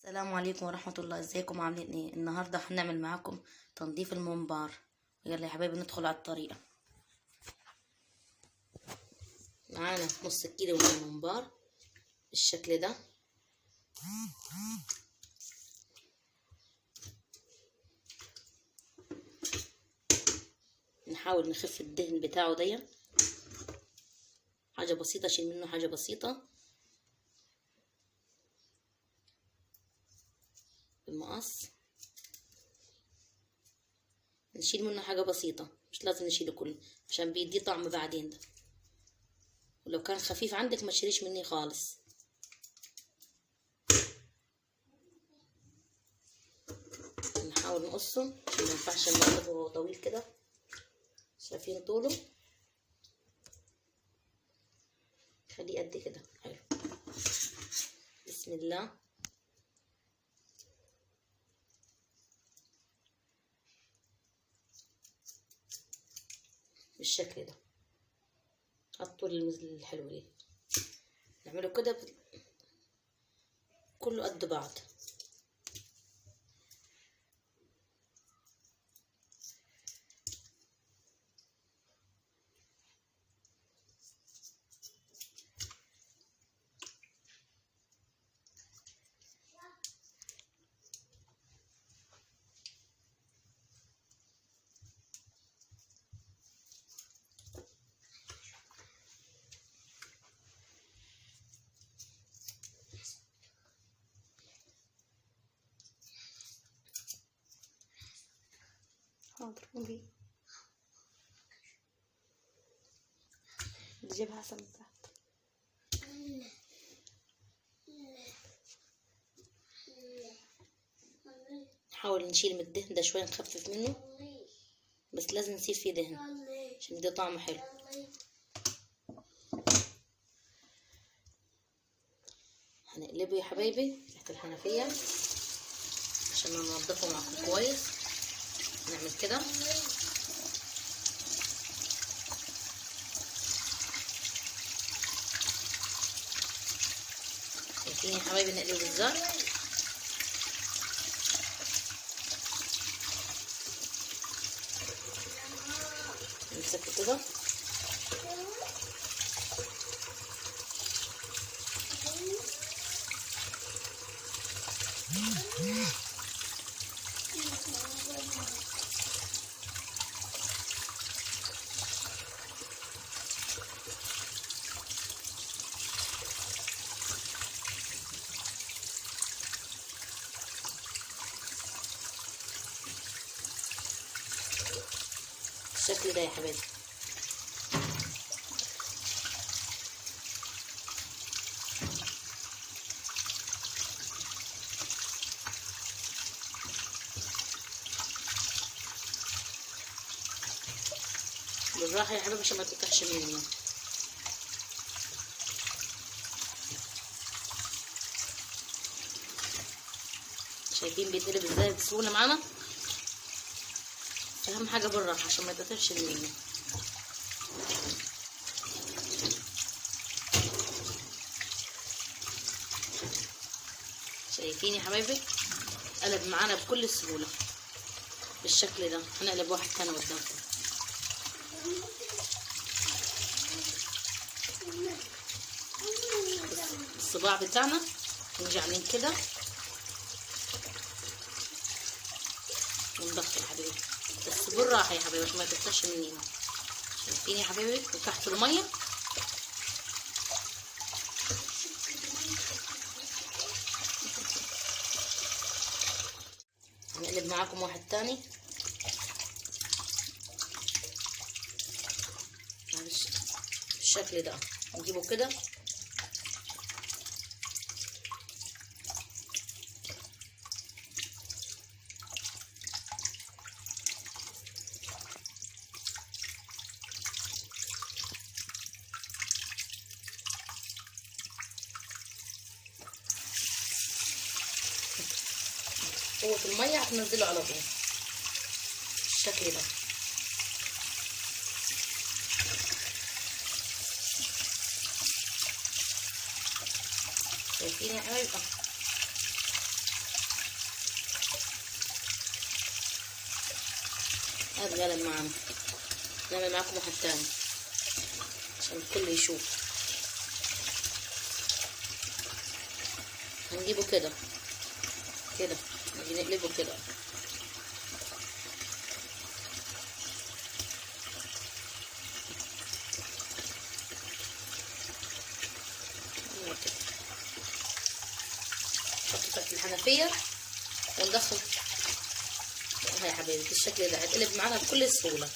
السلام عليكم ورحمة الله. ازيكم عاملين ايه؟ النهاردة هنعمل معاكم تنظيف الممبار. يلا يا حبايبي ندخل على الطريقة. معانا نص كيلو من الممبار بالشكل ده. نحاول نخف الدهن بتاعه دي، حاجة بسيطة، شيل منه حاجة بسيطة بالمقص، نشيل منه حاجة بسيطة، مش لازم نشيله كله عشان بيدي طعم بعدين ده. ولو كان خفيف عندك ما تشيليش مني خالص. نحاول نقصه عشان ما ينفعش ننضفه وهو طويل كده. شايفين طوله؟ خليه قد كده. حلو، بسم الله. بالشكل ده الطول الحلو دي نعمله كده كله قد بعض. حاضر قولي تجيبها عسل من تحت. نحاول نشيل من الدهن ده شوية، نخفف منه، بس لازم نسيب فيه دهن عشان يدي طعم حلو. هنقلبه يا حبايبي تحت الحنفية عشان ننضفه معاكم كويس. نعمل كده شايفين يا حبايبي؟ نقلبه بالظبط. نمسكه كده بالشكل ده يا حبايبي. بالراحة يا حبايبي عشان ما تقطعش مننا. شايفين بيتقلب ازاي بسهولة معانا؟ اهم حاجة بالراحة عشان ما يتقطعش مننا. شايفين يا حبايبي؟ قلب معانا بكل سهولة بالشكل ده. هنقلب واحد تاني قدامكم. الصباع بتاعنا نيجي عاملين كده ونضغط يا حبايبي، بس بالراحة يا حبايبي عشان ما يتقطعش مننا. شايفين يا حبايبي؟ وتحت المية هنقلب معاكم واحد تاني بالشكل ده. نجيبه كده قوة المية هتنزله على طول بالشكل ده. شايفين يا حبايبي؟ هتقلب معانا. نعمل معاكم واحد تاني عشان الكل يشوف. هنجيبه كده كده، نيجي نقلبه كده. نحطه تحت الحنفية وندخل. اهي يا حبايبي بالشكل ده هيتقلب معانا بكل سهولة.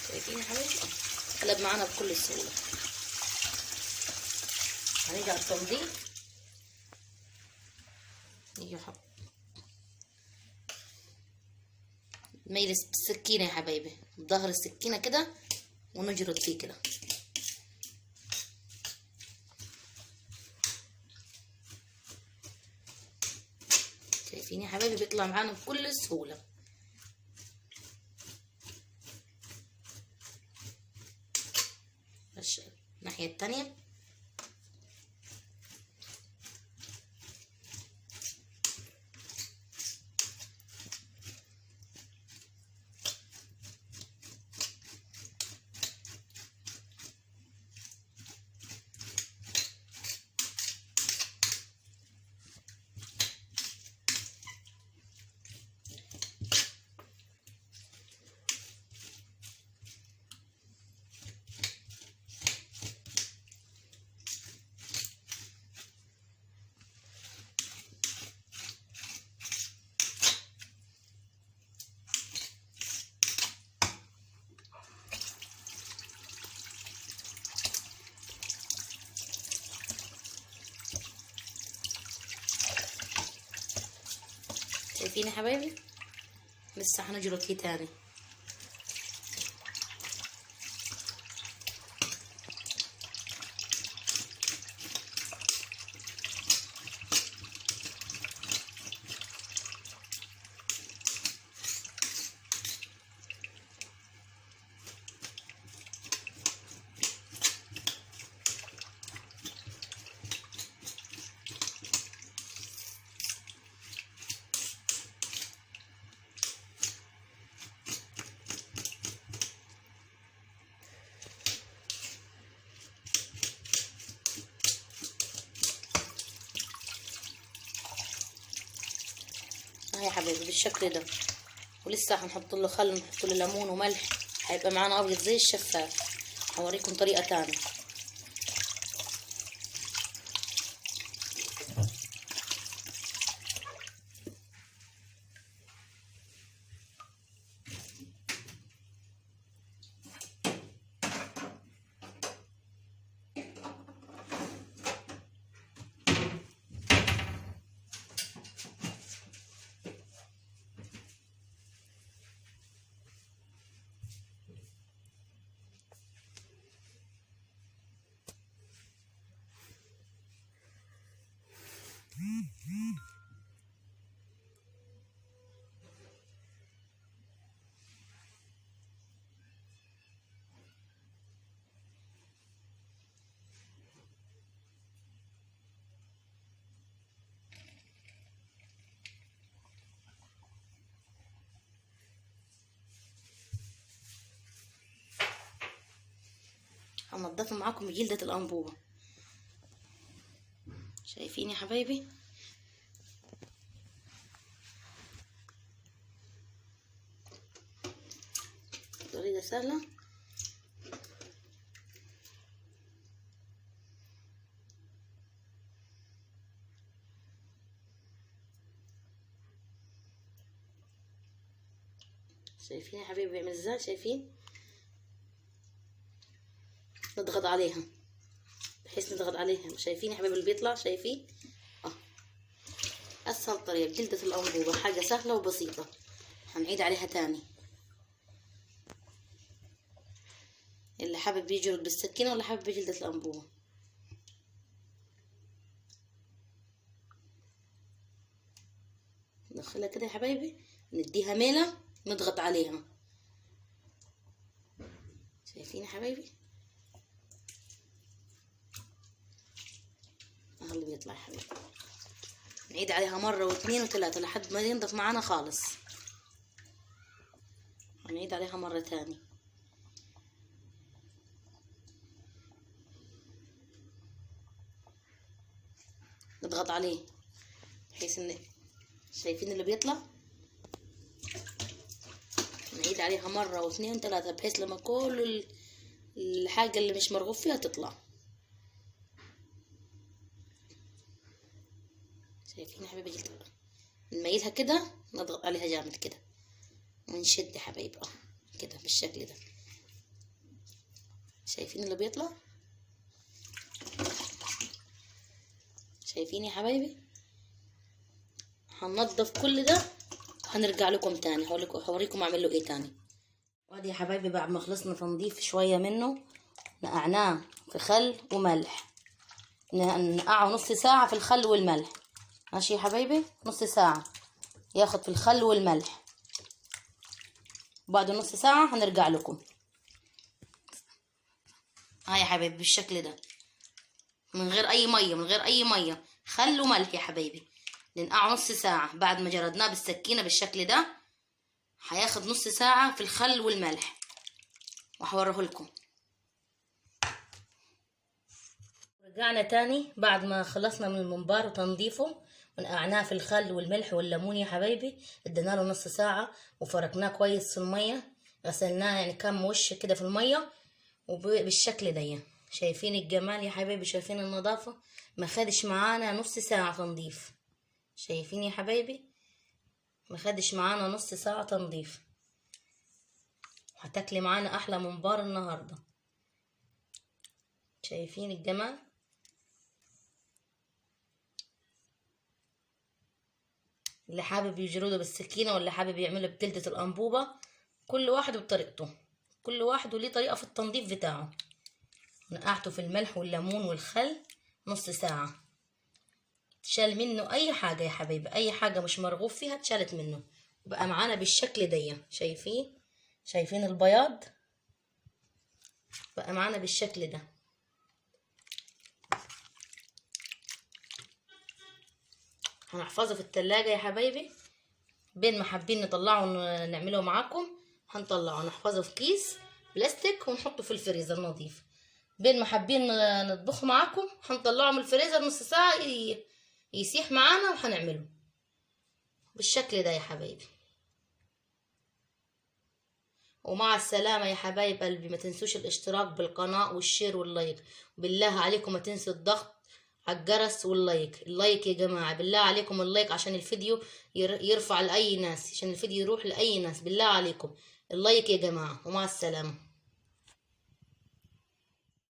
شايفين يا حبايبي؟ قلب معانا بكل سهولة. هنيجي على التنظيف، نيجي نحط ميلس بالسكينة يا حبايبي، بظهر السكينة كده ونجرد فيه كده. شايفين يا حبايبي؟ بيطلع معانا بكل سهولة. الناحية التانية شايفين يا حبايبي؟ لسه هنجرد فيه تاني. اهي يا حبايبي بالشكل ده. ولسه هنحط له خل، نحط له ليمون وملح، هيبقى معانا ابيض زي الشفاف. هوريكم طريقه تانية. هنضفه معاكم جلدة الأنبوبة. شايفين يا حبايبي؟ طريقة سهلة. شايفين يا حبايبي بيعمل ازاي؟ شايفين؟ نضغط عليها بحيث نضغط عليها. شايفين يا حبايبي اللي بيطلع؟ شايفين؟ اسهل طريقه جلدة الانبوبه، حاجه سهله وبسيطه. هنعيد عليها تاني. اللي حابب يجرد بالسكينه ولا حابب بجلدة الانبوبه. ندخلها كده يا حبايبي، نديها ميله، نضغط عليها. شايفين يا حبايبي؟ اهو اللي بيطلع يا حبايبي. نعيد عليها مرة واثنين وثلاثة لحد ما ينضف معانا خالص. هنعيد عليها مرة تاني. نضغط عليه بحيث ان شايفين اللي بيطلع. نعيد عليها مرة واثنين وثلاثة بحيث لما كل الحاجة اللي مش مرغوب فيها تطلع. شايفين يا حبايبي؟ نميلها كده، نضغط عليها جامد كده ونشد يا حبايبي كده بالشكل ده. شايفين اللي بيطلع؟ شايفين يا حبايبي؟ هننضف كل ده هنرجع لكم تاني، هوريكم اعمل له ايه تاني. وادي يا حبايبي بعد ما خلصنا تنظيف شوية منه، نقعناه في خل وملح، نقعه نص ساعة في الخل والملح. ماشي يا حبايبي؟ نص ساعة ياخد في الخل والملح. بعد نص ساعة هنرجع لكم. ها يا حبايبي بالشكل ده، من غير اي مية، من غير اي مية، خل وملح يا حبايبي. ننقعه نص ساعة بعد ما جردناه بالسكينة بالشكل ده، هياخد نص ساعة في الخل والملح، وهوريه لكم. رجعنا تاني بعد ما خلصنا من الممبار وتنظيفه، ونقعناه في الخل والملح والليمون يا حبايبي. ادينا له نص ساعة وفركناه كويس في المية، غسلناه يعني كام وش كده في المية، وبالشكل ده. شايفين الجمال يا حبايبي؟ شايفين النظافة؟ ما خدش معانا نص ساعة تنظيف. شايفين يا حبايبي؟ ما خدش معانا نص ساعة تنظيف. وهتاكلي معانا احلى ممبار النهاردة. شايفين الجمال؟ اللي حابب يجرده بالسكينة واللي حابب يعمله بجلدة الأنبوبة، كل واحد بطريقته، كل واحد وليه طريقة في التنظيف بتاعه. نقعته في الملح والليمون والخل نص ساعة، تشال منه أي حاجة يا حبايبي، أي حاجة مش مرغوب فيها اتشالت منه، وبقى معانا بالشكل دي. شايفين؟ شايفين البياض؟ بقى معانا بالشكل ده. هنحفظه في التلاجة يا حبايبي، بين ما حابين نطلعه ونعمله معاكم هنطلعه، نحفظه في كيس بلاستيك ونحطه في الفريزر نظيف. بين ما حابين نطبخه معاكم هنطلعه من الفريزر نص ساعة يسيح معانا وهنعمله بالشكل ده يا حبايبي. ومع السلامة يا حبايب قلبي. ما تنسوش الاشتراك بالقناة وال share وال like، بالله عليكم ما تنسوا الضغط على الجرس وال like. ال like يا جماعة بالله عليكم ال like، عشان الفيديو يرفع لأي ناس، عشان الفيديو يروح لأي ناس، بالله عليكم ال like يا جماعة. ومع السلامة.